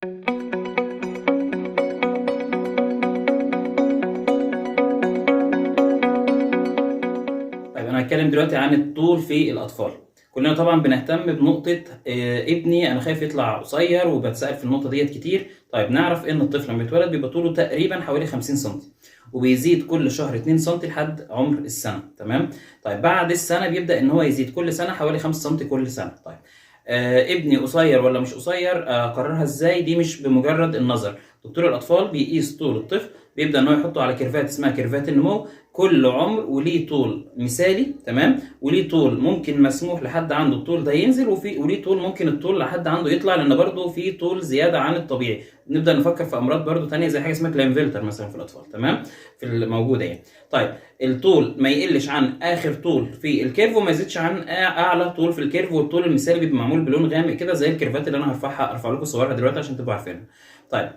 طيب انا هتكلم دلوقتي عن الطول في الاطفال. كلنا طبعا بنهتم بنقطة ابني انا خايف يطلع قصير، وبتسال في النقطة ديت كتير. طيب نعرف ان الطفل لما بيتولد بيبقى طوله تقريبا حوالي 50 سم، وبيزيد كل شهر 2 سم لحد عمر السنة، تمام؟ طيب بعد السنة بيبدا ان هو يزيد كل سنة حوالي 5 سم كل سنة. طيب ابني قصير ولا مش قصير؟ اقررها ازاي؟ دي مش بمجرد النظر. دكتور الاطفال بيقيس طول الطفل، بيبدا ان هو يحطه على curve ات اسمها curve ات النمو، كل عمر وليه طول مثالي، تمام؟ وليه طول ممكن مسموح لحد عنده الطول ده ينزل، وليه طول ممكن الطول لحد عنده يطلع، لان برضه في طول زيادة عن الطبيعي. نبدا نفكر في امراض برضه ثانية زي حاجة اسمها كلاينفلتر مثلا في الاطفال، تمام؟ في الموجودة يعني. طيب الطول ما يقلش عن اخر طول في ال curve، وما يزيدش عن اعلى طول في ال curve، والطول المثالي بيبقى معمول بلون غامق كده زي ال curve ات اللي انا ارفع لكم صورها دلوقتي عشان تبقوا عارفينها. طيب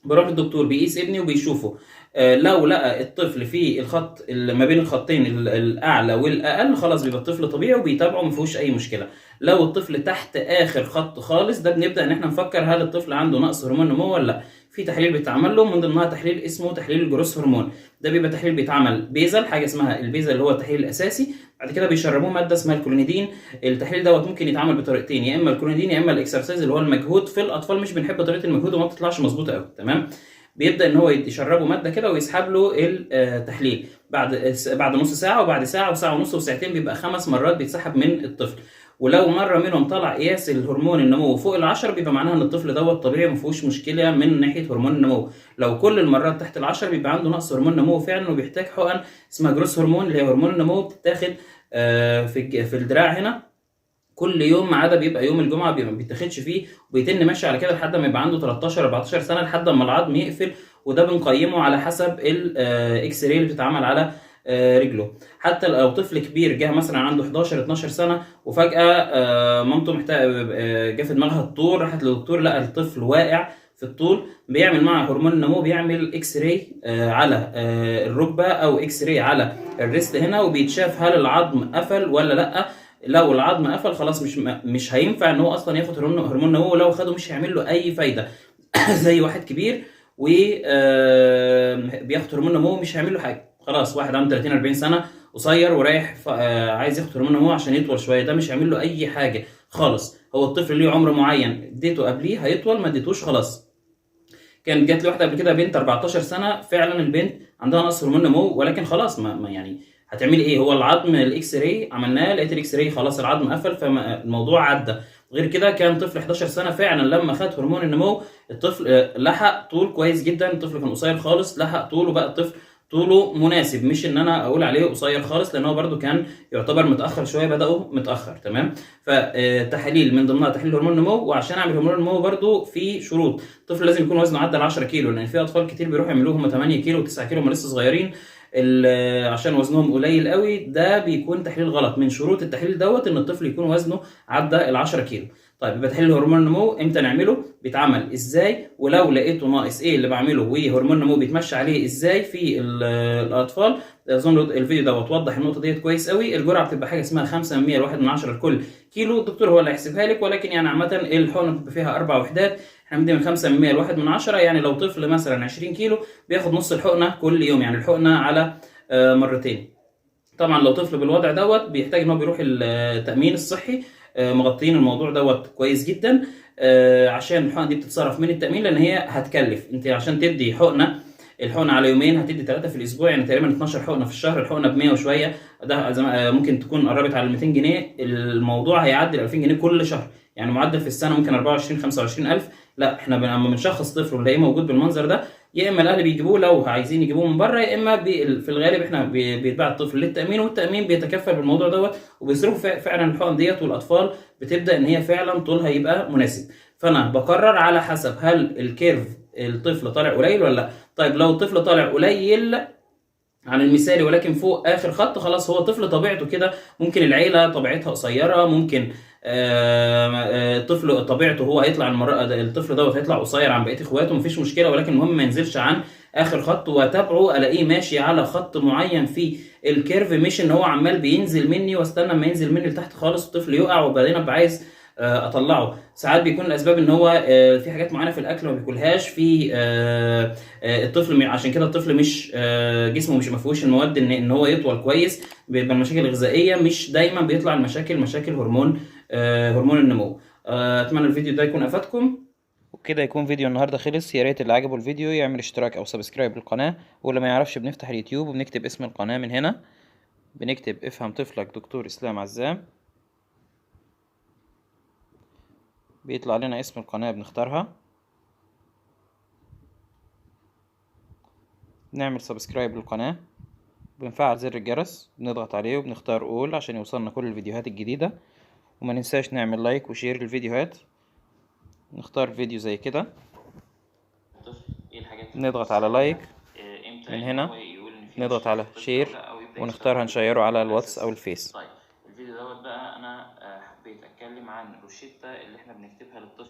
بروح للدكتور بيقيس ابني وبيشوفه، لو لقى الطفل في الخط ما بين الخطين الاعلى والاقل، خلاص بيبقى الطفل طبيعي وبيتابعه ما فيهوش اي مشكلة. لو الطفل تحت اخر خط خالص، ده بنبدا ان احنا نفكر هل الطفل عنده نقص هرمون نمو ولا لا. في تحليل بيتعمل له، من ضمنها تحليل اسمه تحليل ال growth hormone. ده بيبقى تحليل بيتعمل basal، حاجة اسمها ال basal اللي هو التحليل الاساسي. بعد كده بيشربوه مادة اسمها الكلونيدين. التحليل دوت ممكن يتعمل بطريقتين، يا اما الكلونيدين يا اما ال exercise اللي هو المجهود. في الاطفال مش بنحب طريقه المجهود وما بتطلعش مظبوطة قوي، تمام؟ بيبدا ان هو يشربه مادة كده ويسحب له التحليل بعد نص ساعة وبعد ساعة وساعة ونص وساعتين، بيبقى 5 مرات بيتسحب من الطفل. ولو مرة منهم طلع قياس الهرمون النمو فوق ال10، بيبقى معناها ان الطفل دوت طبيعي ما فيهوش مشكلة من ناحية هرمون النمو. لو كل المرات تحت ال10 بيبقى عنده نقص هرمون نمو فعلا، وبيحتاج حقن اسمها growth hormone اللي هي هرمون النمو، بتتاخد في الدراع هنا كل يوم، ما عدا بيبقى يوم الجمعة ما بيتاخدش فيه، وبيتم ماشي على كده لحد ما يبقى عنده 13 14 سنة، لحد ما العظم يقفل. وده بنقيمه على حسب ال X-ray اللي بتتعمل على رجله. حتى لو طفل كبير جه مثلا عنده 11 12 سنة، وفجاة مامته محتاجه جه في دماغها الطول، راحت للدكتور لقى الطفل واقع في الطول، بيعمل مع هرمون النمو بيعمل X-ray على الركبة او X-ray على ال wrist هنا، وبيتشاف هل العظم قفل ولا لا. لو العظم قفل خلاص مش هينفع ان هو اصلا ياخد هرمون نمو، ولو خده مش هيعمل له اي فايده. زي واحد كبير و بياخد هرمون نمو مش هيعمل له حاجة. خلاص واحد عنده 30 40 سنة قصير ورايح عايز ياخد هرمون نمو عشان يطول شوية، ده مش هيعمل له اي حاجة خالص. هو الطفل ليه عمر معين، اديته قبليه هيطول، ما اديتوش خلاص. كانت جات لي واحدة قبل كده بنت 14 سنة، فعلا البنت عندها نقص هرمون نمو، ولكن خلاص ما يعني هتعملي ايه؟ هو العظم ال X-ray عملناه، لقيت ال X-ray خلاص العظم قفل، فالموضوع عدى. غير كده كان طفل 11 سنة فعلا لما خد هرمون النمو الطفل لحق طول كويس جدا. الطفل كان قصير خالص، لحق طوله، بقى الطفل طوله مناسب، مش ان انا اقول عليه قصير خالص، لان هو برده كان يعتبر متاخر شوية، بداوا متاخر، تمام؟ فتحاليل من ضمنها تحليل هرمون النمو. وعشان اعمل هرمون النمو برده في شروط، الطفل لازم يكون وزنه عدى ال 10 كيلو، لان في اطفال كتير بيروحوا يعملوه هم 8 كيلو و9 كيلو هم لسه صغيرين، عشان وزنهم قليل قوي، ده بيكون تحليل غلط. من شروط التحليل دوت ان الطفل يكون وزنه عدى ال 10 كيلو. طيب يبقى تحليل هرمون النمو امتى نعمله؟ بيتعمل ازاي؟ ولو لقيته ناقص ايه اللي بعمله؟ وهرمون النمو بيتمشى عليه ازاي في الاطفال؟ اظن الفيديو دوت وضح النقطة ديت كويس قوي. الجرعة بتبقى حاجة اسمها 5 من 100 ل 1 من 10 لكل كيلو، الدكتور هو اللي هيحسبها لك، ولكن يعني عامة الحقنة بتبقى فيها 4 وحدات، احنا بندي من 5 من 100 ل 1 من 10. يعني لو طفل مثلا 20 كيلو بياخد نص الحقنة كل يوم، يعني الحقنة على مرتين. طبعا لو طفل بالوضع دوت بيحتاج ان هو بيروح التامين الصحي، مغطيين الموضوع دوت كويس جدا، عشان الحقنة دي بتتصرف من التامين، لان هي هتكلف. انت عشان تدي حقنه، الحقنة على يومين هتدي 3 في الاسبوع، يعني تقريبا 12 حقنه في الشهر، الحقنة ب 100 وشوية، ده ممكن تكون قربت على 200 جنيه، الموضوع هيعدي 2000 جنيه كل شهر، يعني معدل في السنة ممكن 24 25 الف. لا احنا لما بنشخص طفل ونلاقيه موجود بالمنظر ده، يا اما الاهل بيجيبوه لو عايزين يجيبوه من بره، يا اما في الغالب احنا بيتباع الطفل للتامين، والتامين بيتكفل بالموضوع دوت وبيصرفوا فعلا الحقن ديت، والاطفال بتبدا ان هي فعلا طولها يبقى مناسب. فانا بقرر على حسب هل ال curve الطفل طالع قليل ولا لا. طيب لو الطفل طالع قليل عن المثالي ولكن فوق اخر خط، خلاص هو طفل طبيعته كده، ممكن العيلة طبيعتها قصيرة، ممكن الطفل طبيعته هو هيطلع المرة الطفل دوت هيطلع قصير عن بقية اخواته، مفيش مشكلة، ولكن المهم ما ينزلش عن اخر خط، واتابعه الاقيه ماشي على خط معين في ال curve، مش ان هو عمال بينزل مني واستنى ما ينزل مني لتحت خالص الطفل يقع وبعدين ابقى عايز اطلعه. ساعات بيكون الاسباب ان هو في حاجات معينة في الاكل ما بياكلهاش، في الطفل عشان كده الطفل مش جسمه مش ما فيهوش المواد ان هو يطول كويس، بيبقى المشاكل الغذائية، مش دايما بيطلع المشاكل مشاكل هرمون هرمون النمو. اتمنى الفيديو ده يكون افادكم، وبكده يكون فيديو النهارده خلص. يا ريت اللي عجبه الفيديو يعمل اشتراك او subscribe للقناة، واللي ما يعرفش بنفتح اليوتيوب وبنكتب اسم القناة من هنا، بنكتب افهم طفلك دكتور اسلام عزام، بيطلع لنا اسم القناة بنختارها، نعمل subscribe للقناة، بنفعل زر الجرس بنضغط عليه وبنختار all عشان يوصلنا كل الفيديوهات الجديدة، وما ننساش نعمل like و share للفيديوهات. نختار فيديو زي كده، نضغط على like من هنا، نضغط على share ونختار هنشيره على الواتس او الفيس. طيب الفيديو دوت بقى انا حبيت اتكلم عن روشتة اللي احنا بنكتبها للطفل.